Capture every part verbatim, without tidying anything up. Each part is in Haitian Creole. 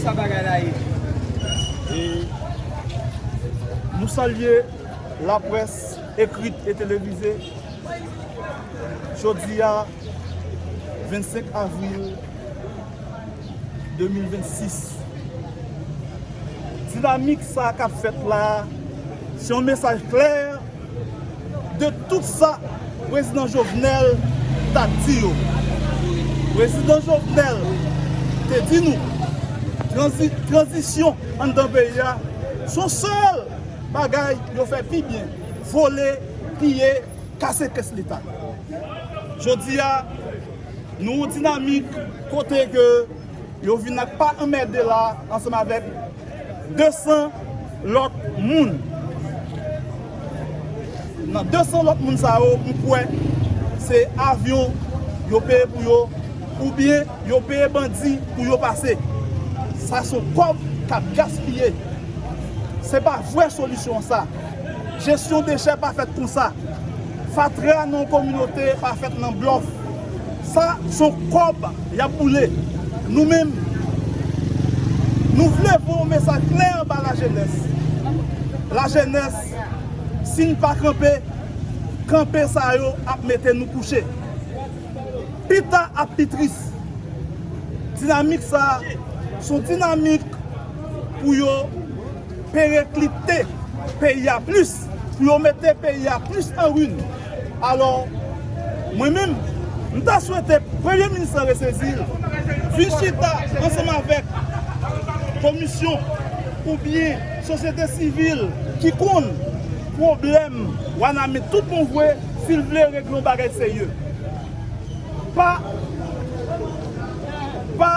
Sa bagay la ye. E nou salye laprès ekrit e televize. Jodi a, vennsenk avril de mil vennsis, dinamik sa k ap fèt la, se yon mesaj klè de tout sa Prezidan Jovenel t ap di yo. Prezidan Jovenel te di nou, tranzi-, tranzisyon anndan peyi a, se yon sèl bagay yo fè pi byen, vole, piye, kase kès Leta. Jodi a, nou yon dinamik kote ke yo vin ak pa anmède la ansanm avèk de san lòt moun. Nan de san lòt moun sa yo, m kwè se avyon yo peye pou yo, oubyen yo peye bandi pou yo pase. Sa se yon kòb k ap gaspiye. Se pa vrè solisyon sa. Jesyon dechè pa fèt konsa. Fatra nan yon kominote pa fèt nan blòf. Sa se yon kòb y ap boule. Nou menm, nou vle voye yon mesaj klè ba lajenès. Lajenès, si n pa kanpe, kanpe sa yo ap mete nou kouche. Pita ap pi tris. Dinamik sa a, se yon dinamik pou yo pereklite peyi a plis, pou yo mete peyi a plis an rin. Alò, mwen menm, m ta swete Premye Minis lan resezi l, vin chita ansanm avèk komisyon oubyen sosyete sivil ki konn pwoblèm Wanament tout bon vre, si l vle regle yon bagay serye. Pa, pa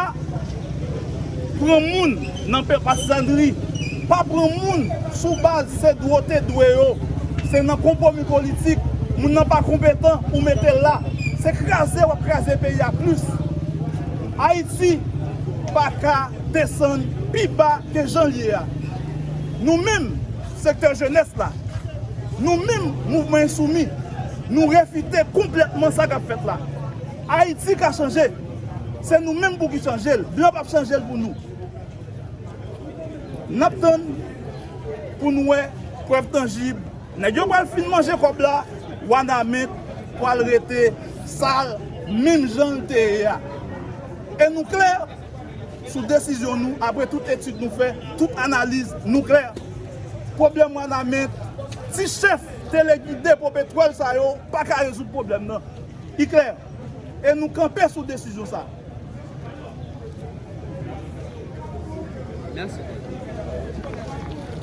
pran moun nan pe-, patizannri. Pa pran moun sou baz se dwe w te dwe yo. Se nan konpwomi politik, moun nan pa konpetan, ou mete l la. Se kraze w ap kraze peyi a plis. Ayiti pa ka desann pi ba ke jan l ye a. Nou menm, sektè jenès la, nou menm, Mouvman Ensoumi, nou refite konplètman sa k ap fèt la. Ayiti ka chanje. Se nou menm pou ki chanje l. Blan p ap chanje l pou nou. N ap tann pou n wè prèv tanjib. Nèg yo pral fin manje kòb la, Wanament pral rete sal, menm jan l te ye a. E nou klè sou desizyon nou, apre tout etid nou fè, tout analiz, nou klè. Pwoblèm Wanament, ti chèf telegide popetwèl sa yo pa ka rezoud pwoblèm nan. Li klè. E nou kanpe sou desizyon sa. Mèsi.